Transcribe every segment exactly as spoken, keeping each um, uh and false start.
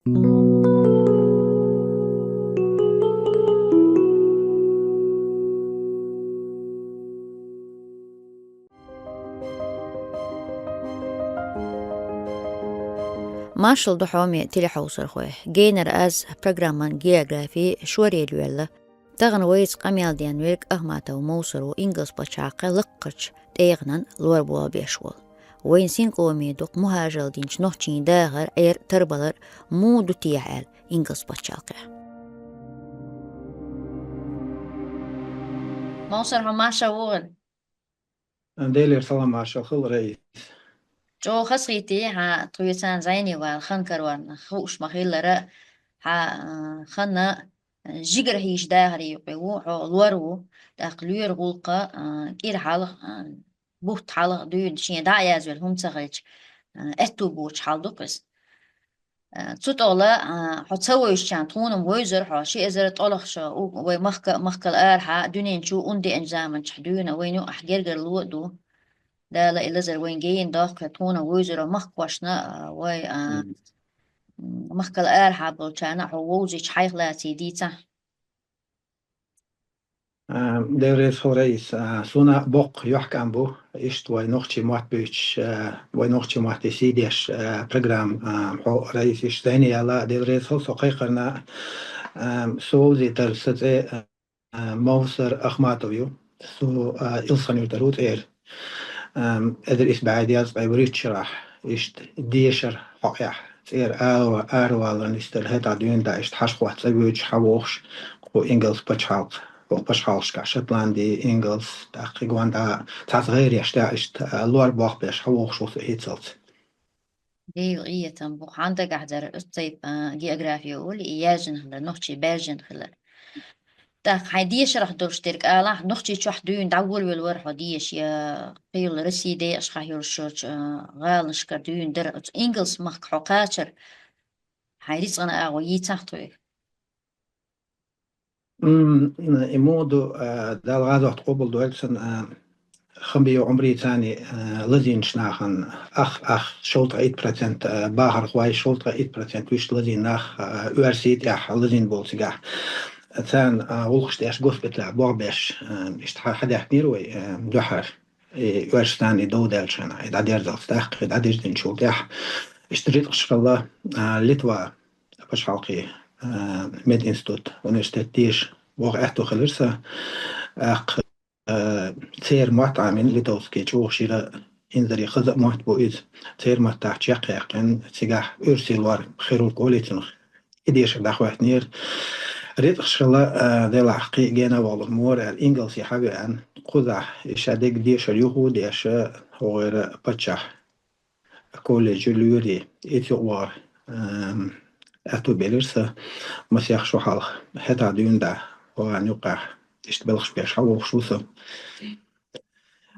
Маршал ду хьоме телехьовсархой. Генара аз программан географи шоре лоьлла. Тахана вайца къамел ден верг Ахматов Мовсар ву, Ингалс пачхьалкхе лаккхарча тӀегӀанан лорабоалабеш волу. Вайн синкъоме дукха мухӀажал динчу нохчийн дахар, Ӏер тарбалар муха ду техьа аьлла Ингалс пачхьалкхе. Мовсар, хьо марша вогӀийла. Делера салам маршалла хуьлда, Раис. ЧӀогӀа хазахийти хьан тхоьцан зӀене вала хан карорна, хууш ма-хиллара, хьан, а, ханна, а, жигара хьийза дахаре юкъе ву, хьо лор ву, тӀаккха лоьра гӀуллакх, а, кӀира хьалха, а, бутт хьалха дуьйна шен дӀа а язвелла хӀума ца хилча, а, аьтту боцуш хьал ду-кх иза. А, цу тӀехула, а, хьо ца вевзачарна тхуна-м вевзара хьо, ши эзар тӀолгӀа шо, у, вай махка-, махкал арахьа, дуьнен чу ун деанчу заманчохь дуьйна вайна юкъахь гергарло а ду. Дала и лазар вайна гайина доккху, тхуна вевзара махкошна, а, вай, а, Мгм. м, махкал арахьа болчарна а хьо вовзийча хьайх лаций дийцахь. А, Дела реза хуьлда, Раис. А, суна боккха юьхькӀам бу, иштта вай нохчийн мотт буьйцуш, а, вай нохчийн маттан сий деш, а, программа, а, хьо, Раис, иштта зӀене яла, Дела реза хуьлда со кхайкхарна, а, со вовзийтар, сан цӀе, а, Мовсар Ахматов ю, со, а, Илсхан-Юртара ву цӀера. Ам, эзар исс бӀе дезткъе вуьрхӀитта шарахь, иштта дешара хьокъехь, цӀера ара-, араваларна йистера, хӀетахь дуьйна дӀа иштта хьажа-хӀотта цӀа воьдуш, хьавогӀуш, кху Ингалс пачхьалкх, кху пачхьалкхашкахь Шотланди, Ингалс, тӀаккха и гондӀа цхьацца гӀайреш тӀехь иштта, а, лор болх беш, хьавогӀуш ву со хӀинццалц. Дела къинхетам бу, хьан дагахь дара оццу тайпа, а, география олий, и яьржина хилар, нохчий баьржина хилар. ТӀаккха хьайн дешарах долуш дерг алахь, Нохчийчохь дуьйна дӀаволавелла вара хьо деша, я кхийолу Россин декъашкахь йолуш йолчу, а, гӀаланашкара дуьйна дара. Оцу Ингалс махка хьо кхачар хьайн рицкъан агӀо йийцахь тхоьга? М, и муха ду, а, Дала гӀазот къобалдойла сан, а, Хамбиев Ӏумарца, а, лазийначу нахана ах, ах, шовзткъе итт процент, а, бахархой, шовзткъе итт процент вуьшта лазийна нах, а, оьрсийн тӀехь лазийна болу цигахь. Царна, а, гӀуллакхаш деш, госпиталехь болх беш, а, иштта хьа-, хьадаьхкинера вай, а, дуьххьара. И оьрсашна и дов даьллачу хенахь, и дӀадерзалц тӀаккха, и дӀадирзинчул тӀаьхьа. Иштта рицкъаш хилла, а, Литва пачхьалкхе, а, мединститут, университет деша ваха аьтту хилира сан. ТӀаккха, а, церан мотт Ӏамийна, литовский, чӀогӀа шира, инзаре хаза а мотт бу иза. Церан маттахь чекхъяьккхина, цигахь оьрсийн лор, хирург олий цунах, и дешар дӀахӀоьттинера. Рицкъаш хилла, а, делахь кхин а гена валар ма вара аьлла, Ингалсе хьавеана, кхузахь и шадерг дешар юха а деш, хӀокхуьра паччахь колледже лоьрий, и цу юкъа вахар, ам, аьтту белира сан, масех шо хьалха, хӀетахь дуьйна дӀа, вахана юккъехь, иштта белхаш беш хьавогӀуш ву со.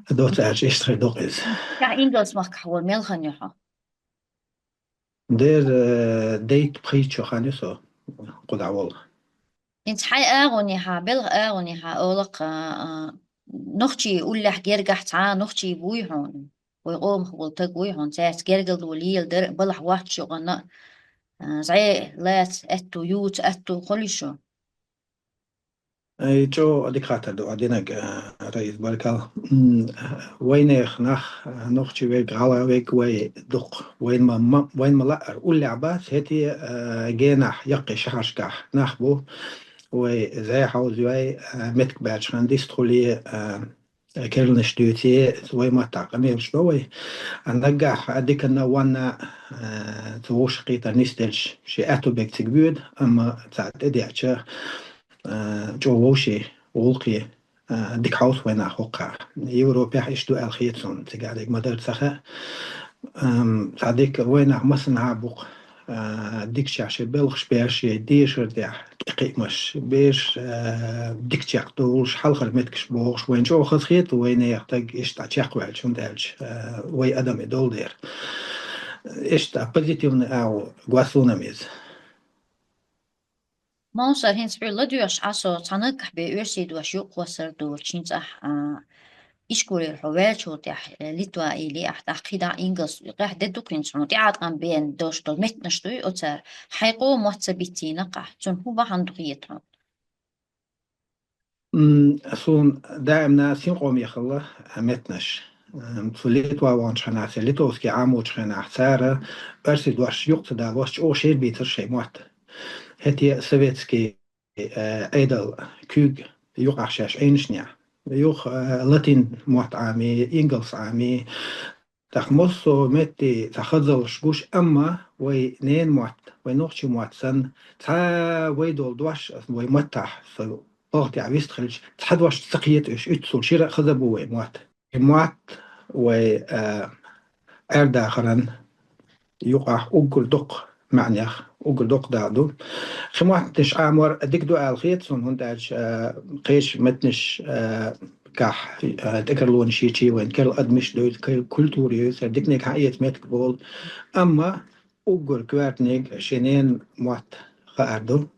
Доцца аьлча, иштта хир ду-кх иза. Ахь Ингалс махкахь вара мел хан ю хьо? Дера, э, дейтта-пхийтта шо хан ю со кху дӀаволла. ХӀинца хьайн агӀонехьа, белхан агӀонехьа олакх, а, а, нохчий уллехь гергахь цхьа а нохчий буй хьуна? Вай къомах волу таг вуй хьуна? Цаьрца гергарло леладар, балхахь воцчу юкъана, а, зӀе лаца аьтту, юца аьтту хуьлу шу? Ай, чӀогӀа дика хаттар ду ахь динарг, а, Раис, баркалла. М, вайнех нах, а, нохчий верг, гӀала верг вай дукха. Вайна ма, ма, вайна ма лаьара уллехь бац, хӀетте, а, генахь яккхий шахьаршкахь нах бу. Вай зӀе хьовзавой, а, меттиг баьлча хан дистхули, а, керланаш дуьйций, вай маттахь къамелаш до вай. А наггахь, а, диканна, вонна, а, цу вовшахкхетар нисделча, шен аьтту берг цига воьду, амма цхьаъ тӀедеача, а, чӀогӀа вовшийн гӀуллакхе, а, дика хьовсу вай нах хӀокхахь. Европехь иштта ду аьлла хета суна, цигахь дерг ма-дарра ца хаьа. Ам, цхьа дика вай нах массанхьа а бу-кх, а, дикачех шайн белхаш беш, шайн дешар тӀехь тӀекхиамаш беш, а, дикачех долуш, хьалхара меттигаш бохуш, вайна чӀогӀа хазахета вайнехан таг иштта дӀа чекхваьлча, хӀунда аьлча, а, вай адам и долу дера. Иштта позитивный агӀо го суна-м иза. Мовсар, хӀинца хьоьга ладоьгӀуш Ӏа со, цхьа наггахь бен оьрсийн дош юкъахоссар доцуш, хӀинца ахь, а, ишколера хьо ваьлчул тӀехь, э, Литва или ахь тӀаккха кхидӀа ингалс, къаьхьа де ду кхин цхьа, тӀеӀаткъам бен дош долу меттанаш дуй оцара, хьайн къоман мотт ца бицийна къахь, цунна хӀун бахьана ду хета хьуна? М, суна даимна синкъомехула меттанаш. М, цу Литва ваханчу хенахь, церан литовский Ӏамочу хенахь, цара оьрсийн дош юкъа ца далош чӀогӀа шера бийцира шайн мотт. ХӀетте а советский, э, Ӏедал куьйга юкъахь шаьш Ӏийнашнехь. Юха, э, латин мотт Ӏами, ингалс Ӏами, тӀаккха массо а метте цхьа хазаллаш гуш, амма вай ненан мотт, вай нохчийн мотт санна, цхьа вай долу дош, вай маттахь, со бахтехь вист хилча, цхьа дош ца кхета уьш, уьттазал шира а хаза бу вай мотт. И мотт вай, а, Ӏер-дахаран юкъахь уггар доккха маьӀнех, уггар доккха дакъа ду. Кхин меттанаш Ӏамор дика ду аьлла хета суна, хӀунда аьлча, а, кхечу меттанаш, а, кахь, а, тӀекарлонаш йичи вайн, керла адамаш дуй, кер-, культура юй, цара диканиг хьаэца меттиг болу. Амма уггар коьртаниг шен ненан мотт хаар ду,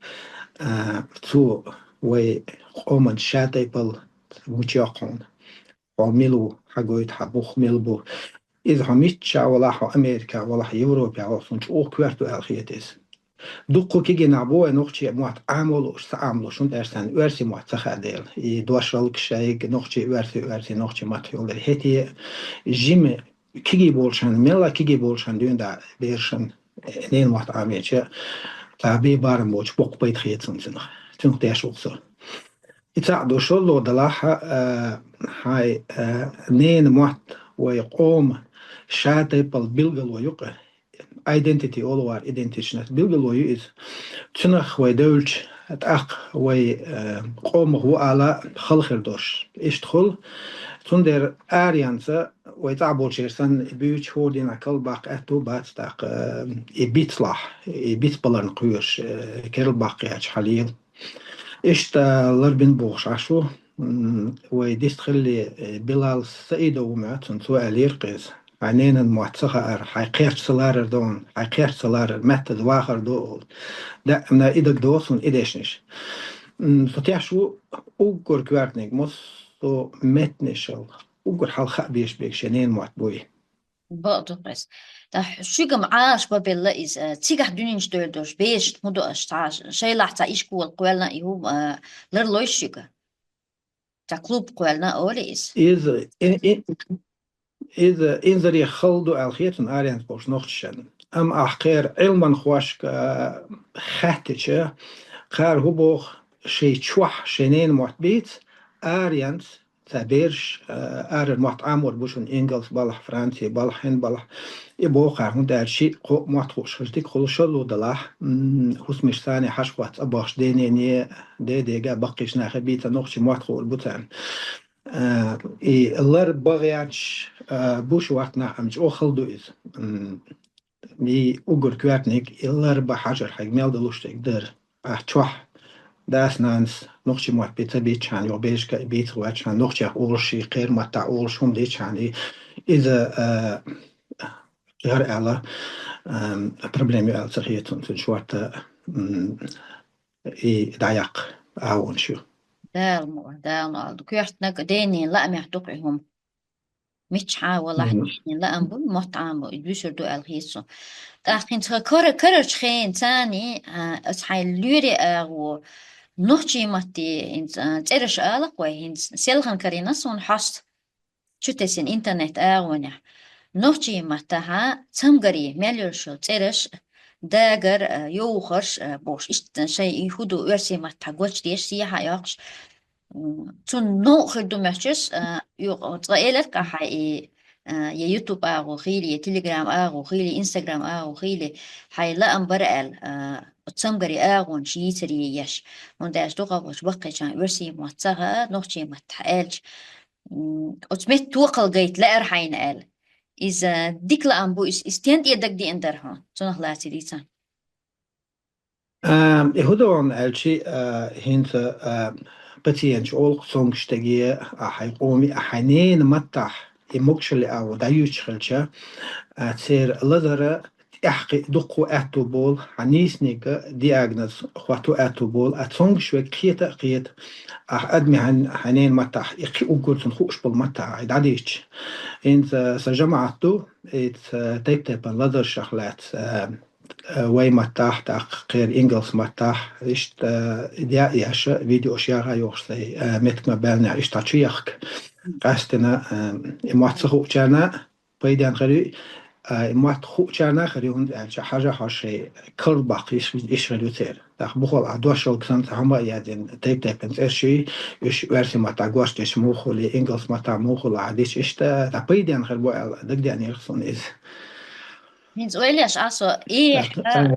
а, цо вай къоман ша тайпал гучуйоккху хьуна. Хьо мила ву, хьан гойту, хьан бух мила бу. Иза хьо миччахь валахь, хьо Америка валахь, Европа валахь, суна чӀогӀа коьрта ду аьлла хета иза. Дуккха кегий нах бу вай нохчийн мотт Ӏамо лууш, ца Ӏамо лууш, хӀунда аьлча царна оьрсийн мотт ца хаа дела. И дош хьалха шайга нохчийн оьрсийн, оьрсийн нохчийн мотт йолу дела. ХӀетте а жима кегий болчарна, мелла кегий болчарна дуьйна дӀа берашна ненан мотт Ӏамийча, цхьа бен барам боцуш боккха пайда хета суна цунах. Цунах деш ву со. И цхьаъ ду, шолгӀа далахь, а, хьайн, а, ненан мотт вай къоман ша тайпал билгало ю-кх, identity олу вара, идентичность билгало ю иза. Цунах вай девлча, тӀаккха вай, а, къомах ву ала хала хир долуш. Иштта хуьлу. Цундела аренца вай цӀахь болчеран санна, и буьйцу хӀора дийнахь карлабаккха аьтту бац тӀаккха, а, и бицлахь, и бицбаларна кхоьруш, а, карлабаккха яьлча хьалийла. Иштта ларбина бохуш Ӏаш ву, м, вай дистхилли, э, Билал Саидов ву моьтту, цо аьллера-кх иза: «Хьайн ненан мотт ца хаар, хьайн кхерч ца ларар ду хьуна, хьайн кхерч ца ларар, маьттаза вахар ду», — олу. Даимна и дагадогӀу суна и дешнаш. М, со теш ву уггар коьртаниг, массо а меттанашал уггар хьалха а беш берг шен ненан мотт буй. Бакъду-кх иза. Ткъа шуьга-м Ӏалаш бан белла иза, цигахь дуьненчу девлла долуш берашна хӀун до аша, цхьа шайлахь цхьа ишкол кхоьллина, и хӀума, а, ларлой шуьга? Цхьа клуб кхоьллина, олий иза? Иза, и, и, иза инзаре хала ду аьлла хета суна аренца болчу нохчашна. Амма ахь кхеран Ӏилманхошка, а, хаьттича, кхара хӀун боху, шайн чохь шайн ненан мотт бийца, аренца цхьа бераш, а, арара мотт Ӏамор бу шуна, ингалс балахь, франци балахь, хӀун балахь. И боху кхара, хӀунда аьлча шиъ-кхоъ мотт хууш хилча дика хуьлу, шолгӀа далахь, м, хӀусамаш санна хьаш-хӀотта цӀа бахча денене, дедега, баккхийчу нахе бийца нохчийн мотт хуур бу царна. А, и лар бан гӀерташ, а, бу шу ваккха нах, амма чӀогӀа хала ду иза. М, и уггар коьртаниг, и лар бан хьажар хьайга мел далуш дерг дара. Ахь чохь дас-нанас нохчийн мотт бен ца бийцчхьана, юха берашка а бийца гӀоьртчхьана, нохчех олуш, шен кхеран маттахь олуш хӀума дийцчхьана, и, иза, а, яра аьлла, ам, проблема ю аьлла ца хета суна, цуьнан шорта, м, и дӀаяккха агӀонаш ю. Дала мукъ лахь, Дала мукъ лахь. Коьртаниг денна лаамехь ду-кх и хӀума. Миччахьа валахь, мгм, дийшина лаам бу, мотт Ӏамо, и дуьсур ду аьлла хета суна. ТӀаккха хӀинца кара-, карарчу хенан царний, а, аса хьайн лоьрийн агӀо, нохчийн матте хӀинца, а, цӀераш алакх вай, хӀинца селхана карийна суна хьоста, чу тесина интернет-агӀонехь. Нохчийн маттахьа цамгарий, мел йолуш йолу цӀераш, дагар, а, йовхарш, а, бохуш, иштта шайн и хӀун ду оьрсийн маттахьа гочдеш, сехьа а йоккхуш, м, цунна новкъа хир ду моьттуш, а, юкъа цкъа элира-кх ахь и, а, я YouTube агӀо хийла, я Telegram агӀо хийла, я Instagram агӀо хийла, хьайн лаам бара аьлла, а, оцу цамгарийн агӀонаш йийцаре еш. ХӀунда аьлча дукхахболчу баккхийчарна оьрсийн мотт ца хаьа, нохчийн маттахь аьлча, м, оцу метта токхал гайта лаьара хьайна аьлла. Иза дика лаам бу, иза, иза стен тӀе дагадеана дара хьуна, цунах лаций дийцахь? А, и хӀун ду аьлча, а, хӀинца, а, пациенташ олу-кх цомгуш стаге, а, хьайн къоми, а, хьайн ненан маттахь и могушаллин агӀо дӀаюьйцуш хилча, а, церан лазар а тӀехь кхин дуккха аьтту болу, хьан нийсаниг диагноз хӀотто аьтту болу, а цуьнгаш вега кхета а кхета, ахь адамийн хьан, хьан ненан маттахь, и кхин уггар цунна хууш болу маттахь, хьай дӀадийча. ХӀинца сан жамаӀат ду, иза тайп-тайпана лазаршах лаьцна, а, а, вай маттахь, тӀаккха кхеран ингалс маттахь, иштта, а, деа а еш, видеош яха йохуш сайн, а, меттиг ма баьллинехь, иштта чу яхка. Къаьстина, а, и мотт ца хуучарна, пайденна хир ю, а, и мотт хуучарна хир ю, хӀунда аьлча хьажа хьо шайн карл баккха йиш, йиш хир ю церан. ТӀаккха бухал а дош йолга санна цхьа хӀума а яздина, тайп-тайпана цӀерш ю, уьш оьрсийн маттахь гуш деш муха хуьлий, ингалс маттахь муха хуьлий, а дича иштта, тӀаккха пайденна хир бу аьлла, дагадеанера суна иза. ХӀинца ойла еш Ӏа со, и, тӀаккха, а,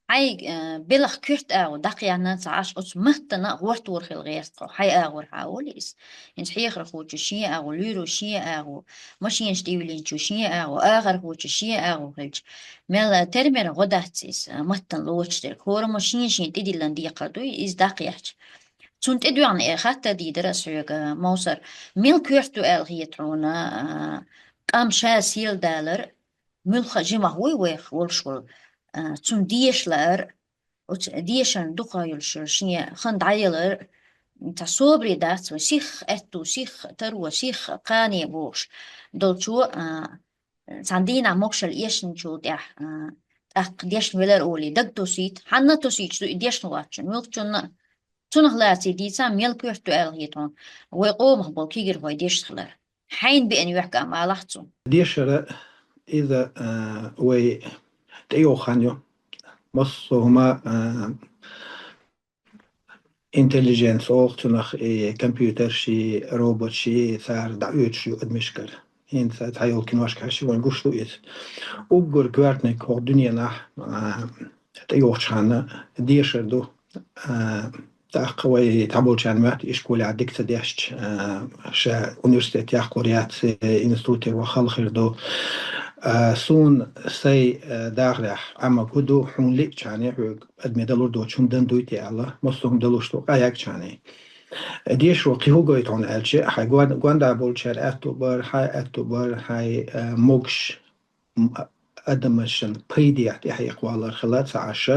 хьайга, а, белхан коьрта агӀо дӀакхаьчна ца Ӏаш, оцу маттана гӀортор хила гӀерта хьо, хьайн агӀор хьан олий иза. ХӀинца хьехархочун шен агӀо, лоьран шен агӀо, машенаш тӀевиллинчун шен агӀо, ахархочун шен агӀо хилча, мел тера-мера гӀо дац иза, маттана лоцуш дерг. ХӀораммо шен-шен тӀедиллина декхар ду иза дӀакхаьчча. Цунна тӀедоьгӀна э хаттар дийр дара ас хьоьга, Мовсар, мел коьрта ду аьлла хета хьуна, а, къам ша сел далар, муьлхха а жимах вуй вайх волуш волу, а, цунна деша лаар, оцу дешарна дукха йолуш йолу шен хан дӀаялар, цхьа собаре дац вай, сихха аьтту, сихха таро, сихха кхане бохуш долчо, а, цхьана дийнахь могушалла эшначул тӀаьхьа, а, тӀаккха дешна велар олий, даг тосуьйту, хьанна а тосуьйтуш ду и дешна воцчунна, муьлххачунна а. Цунах лаций дийца мел коьрта ду аьлла хета хьуна, вай къомах болу кегирхой дешна хилар. Хьайна беана юьхькӀам алахь цунна. Дешара иза, а, вай тӀейогӀу хан ю. Массо а хӀума, а, интеллигенс олу цунах, и компьютерш, и роботш, и цара дӀаоьцуш ю адамашкара. ХӀинца цхьа йолу киношка хьаьжча вайн гуш ду иза. Уггар коьртаниг хӀокху дуьненахь, а, тӀейогӀучу ханна дешар ду. А, тӀаккха вай цхьаболчарна моьтту ишколехь дика ца дешча, а, ша университет яккхалур яц, институте ваха хала хир ду. А, суна сайн, а, дахарехь Ӏамаг хӀун ду, хьуна лиъчарна хьоьга адаме далур доцу хӀума дан дуй те аьлла, массо а хӀума далуш ду къахьегчарна. Дешаро кхин хӀун гойту хьуна аьлча, хьайн гон-, гондахь болчара аьтту бар, хьайн аьтту бар, хьайн, а, могуш, м-, адамашна пайдехь тӀехьекхавалар хила ца Ӏаш,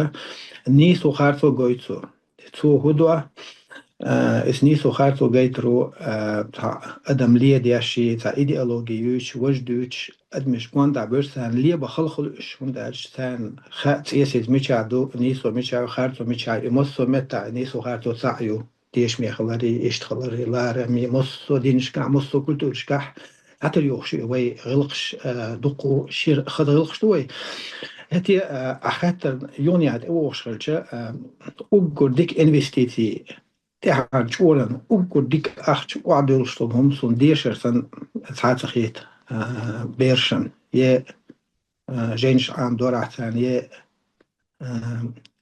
нийсо харцо гойту цо. Цо хӀун до, а, иза нийсо харцо гайтаро, а, цхьа адам ледеш, цхьа идеологи юьйцуш, важа дуьйцуш, адамаш гондахь буьрса царна лебан хала хуьлу уьш, хӀунда аьлча царна хаьа цӀесаза мичахь ду, нийсо мичахь ю, харцо мичахь ю, и массо а меттахь нийсо харцо цхьаъ ю. Тешаме хиларе, иштта хиларе, лараме, массо а динашкахь, массо а культурашкахь хьатар йохуш ю вай гӀиллакхаш, а, дуккха шира хаза гӀиллакхаш ду вай. ХӀетте, а, ахь хаттарна юха а тӀевогӀуш хилча, а, уггар дика инвестиций, тӀаьхьарчу чкъурана уггар дика ахча охьадуьллуш долу хӀума суна дешар санна цхьа а ца хета, а, берашна. Е, а, жайнаш Ӏамадора ахь царна, е, а,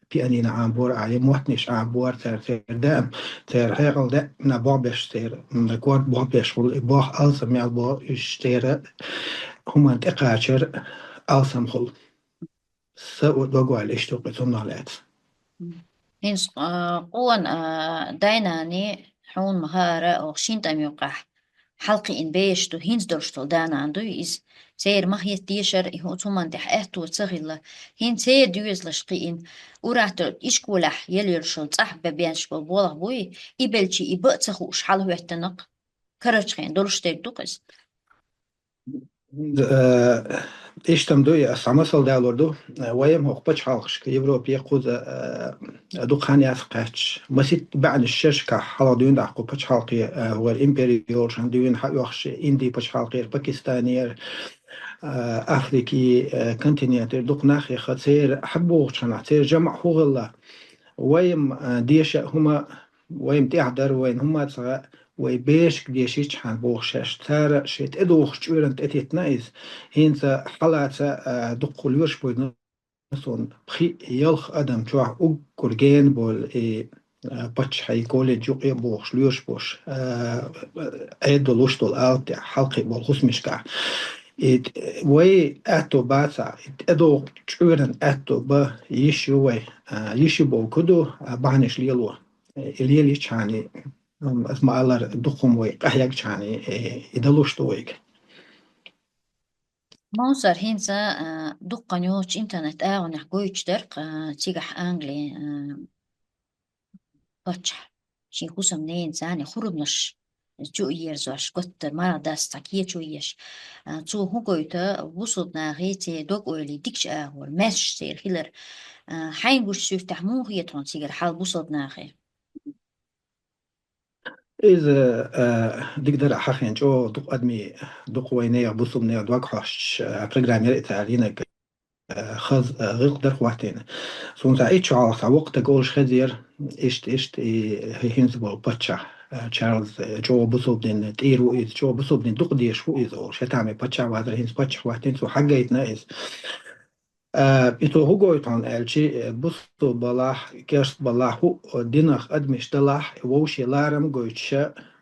пианино Ӏамабора ахь, е моттанаш Ӏамабора цара, церан даим, церан хьекъал даим болх беш, церан, м, корта болх беш хуьлу, и болх алсам мел бо, уьш церан хӀуманна тӀекхачар алсам хуьлу. Сан догвалла иштта ву-кх цунах лаьцна. ХӀинца, а, къона, а, дай-наний хьуна ма-хаъара, оха шина тӀам юккъехь хьалакхиъна бешаш ду, хӀинца долуш долу да-нана дуй иза. Церан ма-хетта дешар, и хӀу-, цу хӀуманна тӀехь аьтто ца хилла. ХӀинца церан доьзалш кхиъна, ур-атталла ишколехь елла йолуш йолу цӀахь бе-, беш болу болх буй, и белчий и бан а ца хууш хьалахӀоьттина-кх. Карарчу хенахь долуш дерг ду-кх иза. Э, иштта-м ду, и ас цхьа масал далор ду. Э, вай-м хӀокху пачхьалкхашка, Европе кхуза, э, дукха хан яц кхаьчча. Масийтта бӀаьннаш шерашкахь хьалха дуьйна даккха кху пачхьалкхе, э, вара импери йолуш хьан дуьйна хьаоьхуш, Инди пачхьалкхера, Пакистанера, э, Африки, э, континентера дукха нах яха, церан хьабогӀучу ханахь, церан жамаӀ хӀун хилла. Вай-м, э, деша а хӀума, вай-м тӀаьхьа дара, вайна хӀума а ца хаьа, вай бешка дешича хьан боху шаьш. Цара шайн тӀедогӀучу чкъурана тӀететтина иза. ХӀинца хьалаца, а, дуккха лоьраш бойна суна, пхи-ялх адам чохь уггар гена болу и, а, паччахьан колледж юкъе а бохуш, лоьраш болуш, а, Ӏедал луш долу алапа тӀехь хьалакхин болу хӀусамашкахь. И т-, вай аьтто бацахь, и тӀедогӀучу чкъурана аьтто бан йиш ю вай, а, йиш ю боху ду, а, бахьанаш лело. И лелийчхьана, м, аса ма-аллара, дукха хӀума вай къахьегчхьана, э, и далуш ду вайга. Мовсар, хӀинца, а, дуккха йоцу интернет агӀонехь гойтуш дара, а, цигахь Англи, а, паччахь шен хӀусамненан царна хурманаш чу а ерзош, готтар марха дас цхьа кечо еш. А, цо хӀун гойту, бусулба нахе церан дог-ойла дикачу агӀор, маьрша церан хилар. А, хьайна гуш суьртехь муха хета хьуна цигара хьал бусулба нахе? Иза, а, дика дара хьахийна, чӀогӀа дукха адамийн, дукха вайнехан, бусулбанехан дог хьоьстуш, а, программа яра и цара йинарг, а, хаза, а, гӀиллакх дара хӀоттийна. Суна цхьа итт шо хьалха цхьа воккха стаг олуш хезира, иштта, иштта, и хӀи-, хӀинца болу паччахь, а, Чарльз, а, чӀогӀа бусулба дин тӀера ву иза, чӀогӀа бусулба дин дукха дезаш ву иза олуш. ХӀетахь-м и паччахь вацара, хӀинца паччахь хӀоттийна, цо хьагайтина иза. А, и цо хӀун гойту хьуна аьлча, э, бусулба балахь, керста балахь, хӀу, э, динах адамаш далахь, вовшийн ларам гойтуш,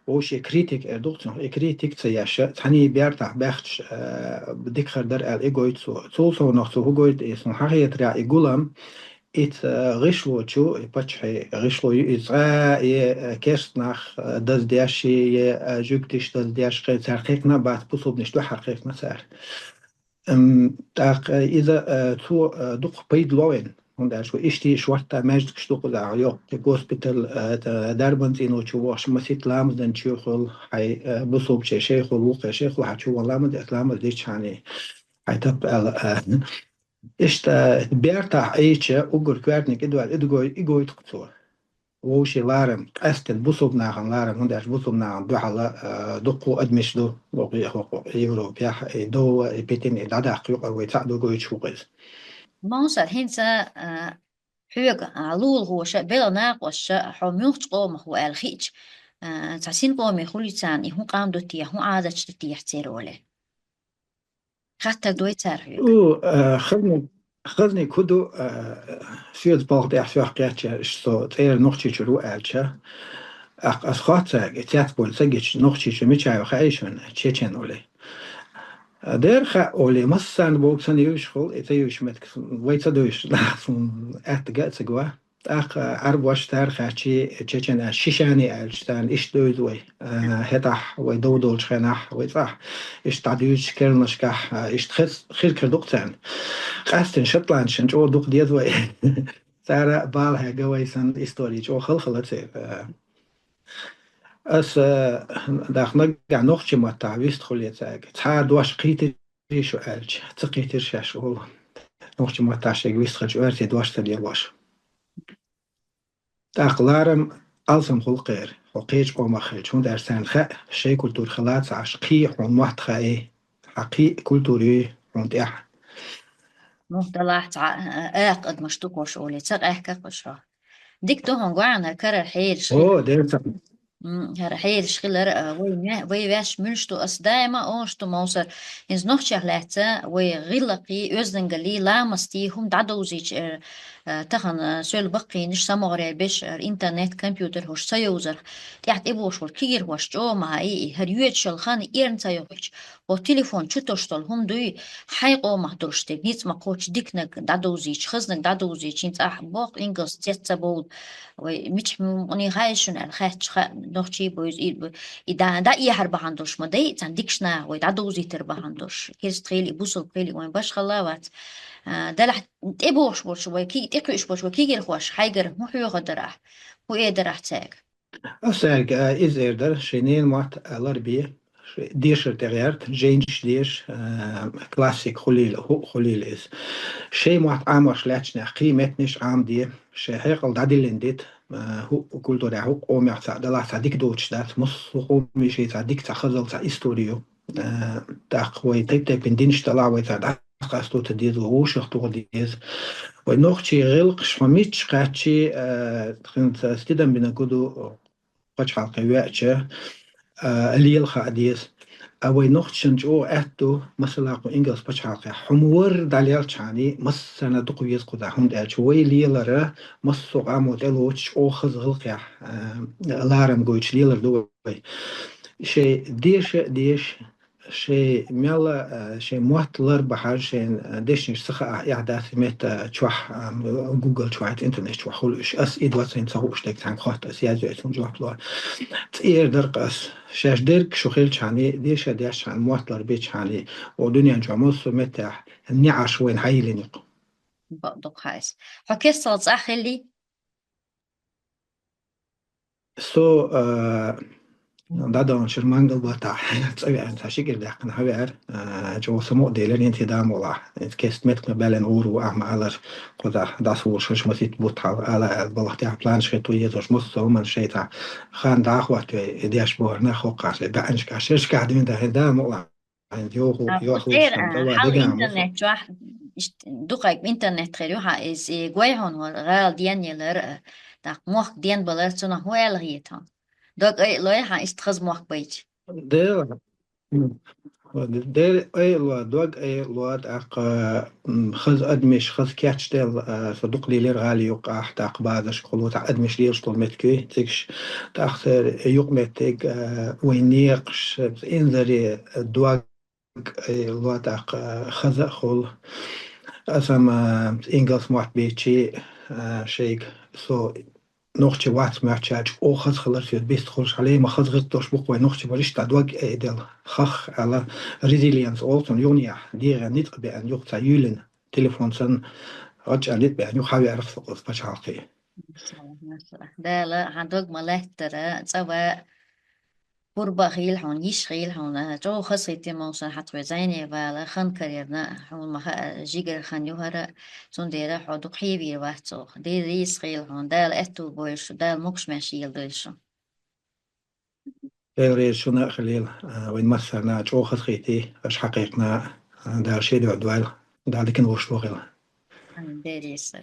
вовшийн критика эр ду-кх цунах, и критика ца еш, цхьаьний бертахь баьхча, э, дика хир дара аьлла, и гойту цо. Цул совнах цо хӀун гойту, и суна хьахетарехь, и гулам, и ца, э, гӀишло чу, и паччахьан гӀишло ю, и цкъа а, и, э, керста нах, э, даздеш, и, э, жуьгташ даздеш, кхин цара кхайкхина а бац, бусулбанаш дуьххьара кхайкхина цара. Ам, тӀаккха иза, а, цо, а, дукха пайда ло вайна, хӀунда аьлча вай иштта шортта маьждигаш ду кхузахь, йоккха госпиталь, а, т-, дарбан цӀийно чу вахаш, масийтта ламаз дан чу хуьлу, хьайн, а, бусулбачеран шайх хуьлу, вукхеран шайх хуьлу, хьан чу ван ламаз эцна, ламаз дича хьан, хьайн тап аьлла, а. Иштта бертахь Ӏийча, уггар коьртаниг и дой, и дигой, и гойту-кх цо. Вовшийн ларам, къаьсттина бусулба нахана ларам, хӀунда аьлча бусулба нахана дуьхьал, а, дуккха адамаш ду, боху, и хӀокху Европехь, и дов, и питина, и дӀадаккха юкъара вай цхьаъ ду гойтуш ву-кх иза. Мовсар, хӀинца, а, хьоьга, а, лулахоша, белхан накъосташа, хьо муьлххачу къомах ву аьлла хиъча, а, цхьа синкъоме хуьлий царна, и хӀун къам ду те, хӀун Ӏадаташ ду те церан, олий? Хаттар дой цара хьоьга? У, а, хазни-, хазниг хӀун ду, а, соьца балха тӀехь соьх кхечча, со цӀера Нохчийчуьра ву аьлча, тӀаккха ас хоьтту цаьрга, и цецбевлла ца гича, Нохчийчу мичахь ю хаьий шуна, чечен олий. А, дера хаьа олий, массарна бохург санна юьйш хуьлу, и ца юьйш меттиг вай ца дуьйш, нах суна аьттага а ца го. ТӀаккха Ӏарбош цара хаьччи, чечен аьлча, шишани аьлча, царна иштта девза вай. А, хӀетахь вай дов долчу хенахь, вай цӀахь, иштта дӀадуьйцучу керланашкахь, а, иштта хез-, хир-, хир ду-кх царна. Къаьсттина шотландцашна чӀогӀа дукха деза вай. Цара бала хьегна вай санна истори чӀогӀа хала-хала церан. А, ас, а, даха наггахь нохчийн маттахь вистхуьлий цаьрга. Цхьа а дош кхийтира шу аьлча, ца кхийтира шаьш олу. Нохчийн маттахь шайга вистхуьлча оьрсийн дош ца лелош. ТӀаккха ларам алсам хуьлу кхеран, хьо кхечу къомах хилча, хӀунда аьлча царна хаьа, шайн культура хила ца Ӏаш, кхин хьуна мотт хаьий, хьан кхин культура юй хьуна тӀехь. Муха далахь цхьа, а, акха адамаш ду-кх уьш олий, ца къаьхка-кх уьш хьо. Дика ду хьуна, гой хьуна хӀара карара хьераш хила. О, дера ца. М, хӀара хьераш хилар, а, вай ме-, вай ваьш муьлш ду, ас даима олуш ду, Мовсар, хӀинца нохчех лаьцна вай гӀиллакхий, оьздангаллий, ламастий, хӀума дӀадовзийча, а, а, тахана, а, соьл баккхийнаш, самогӀаре беш, а, интернет, компьютер хӀорш ца йовзарх, тӀехь тӀебогӀуш волу кегийрхоша чӀогӀа ма хаьий, хӀара йоьдуш йолу хан эрна ца йохуьйтуш, хӀо телефон чу тосуш долу хӀума дуй, хьайн къомах долуш дерг, ницкъ ма кхоччу диканаг дӀадовзийча, хазнаг дӀадовзийча, хӀинца ахь боху ингалс цец ца бовлу, вай мичахь мукъане хаьа шуна аьлла хаьттича хаьа, нохчий бу иза, и, и да-, дӀаэхьар бахьана долуш ма дай, цхьана дикачу наха вай дӀадовзийтар бахьана долуш, керста хили, бусулба хили, вайн башхалла а вац. А, делахь тӀебогӀуш болчу вай кий-, тӀекхуьуш болчу вай кегийрхоша хьайгара хӀун хьоьхур дара ахь, хӀун эр дара ахь цаьрга? Ас цаьрга, а, иза эр дара, шайн ненан мотт, а, ларбе, шайн дешар тӀегӀерта, жайнаш деша, а, классика хуьлийла, хӀуъа хуьлийла иза. Шайн мотт Ӏамош лаьттачу наха кхин меттанаш Ӏамаде, шайн хьекъал дӀадиллина дита, а, хӀуъа культурехь, хӀуъа къомехь цхьаъ далахь цхьа дика доцуш дац, массо а къоме шайн цхьа дика, цхьа хазалла, цхьа истори ю. А, тӀаккха вай тайп-тайпана динаш далахь, вай цара дӀакъасто ца деза, вай вовшах тоха деза. Вай нохчийн гӀиллакхаш хьо мичча кхаьччи, а, хӀинца стидам бинарг хӀун ду, пачхьалкхе веача, а, лела хаа деза. А вай нохчашна чӀогӀа аьтто ду, масала, кху ингалс пачхьалкхехь хӀума варра дӀалелчхьана, массарна дукха веза кхузахь, хӀунда аьлча вай лелара массо а къамо тӀелоцуш чӀогӀа хаза гӀиллакхехь, а, ларам гойтуш лелар ду вай. Шайн деша а деша, шайн мел, а, шайн мотт лар бахьар, шайн, а, дешнаш ца хаа, яхь дац метта чохь, а, Google чохь, интернет чохь хуьлу уьш. Ас и двадцать ца хууш дерг цхьаьнга хотта, ас язйо, цунна жоп ло. ЦӀера дара ас. Шаьш дерг шу хилчхьана, деша дешчхьана, мотт лар бечхьана, о дуьнен чохь массо а меттехь неӀарш вайна хьайиллина юкъа. Бакъ ду-кх хьайса. Хьо кестал цӀахь хилли? Со, а, дӀадаханчуьра мангал баттахь цӀа веана, цхьа ши кӀира даьккхина хьавеара, а, чӀогӀа самукъаделира, хӀинца и да мукъалахь. Иза кеста меттиг ма баьллина гӀур ву ахьа ма алара, кхузахь дӀасаволуш хӀума сита бутт хьала ала аьлла, балхахь тӀехь планаш хи ту езаш, массо а хӀуманаш шайтӀа хан дӀахӀоттаве, и деш бохург нах хӀокхахь, шайн баьӀанашкахь, шерашкахь дуьйна дахьина да мукъалахь. Хьайн йоху, а, йоху цӀера, шун а, тӀала хьал диган интернет вахана. Чохь, ишт-, дукхайг интернет хир ю хьан, иза и гой хьуна вара, гӀала денъялар, а, тӀаккха мохк денбалар, цунах хӀун аьлла хета хьуна? Дог айалой хьан, иштта хаза мохк байча? Дера, м, дера айало, дог айало, тӀаккха, м, хаза адамаш, хаза кечделла, а, со дукха лелира гӀала юккъахь, тӀаккха базаршка хулу, тӀаккха адамаш лелаш долу меттиг юй, цигаш, тӀаккха церан юкъаметтиг, а, вайн некъаш, инзаре дог, э, ло тӀаккха, э, хаза а хуьлу. Аса-м, э, ингалс мотт бечи, э, шайга со нохчи вац моьттучаьрга чӀогӀа хаза хилар соьга бист хуьлуш, хьале ма хаза гӀиртош бу-кх вай нохчи бариш, тӀа дог айделла хах аьлла, резилиенс олу цунна юханехь, дегӀан ницкъ беана юха цхьа юьйлина, телефон санна, гӀаччӀан ницкъ беана юха хьавеара-кх со оцу пачхьалкхе. Машалла, машалла. Дала хьан дог ма лаьттара, цӀа ва пурба а хийла хьуна, йиш хийла хьуна, чӀогӀа хазахийтина молшан хьан тхоьца зӀене вала, хан карарна, хьуна ма хаьа, жигара хан ю хӀара, цундела хьо дукха хьийвийр вац оха. Дела реза хийла хьуна, Дала аьтту бойла шу, Дала могуш-маьрша елла дойла шу. Дела реза шуна а хилийла, а, вайн массарна а чӀогӀа хазахийтий, аша хьакхайкхина, а, Дала шен дуьхьа дойла, Дала диканна вовшахтохийла. Амин, Дела реза.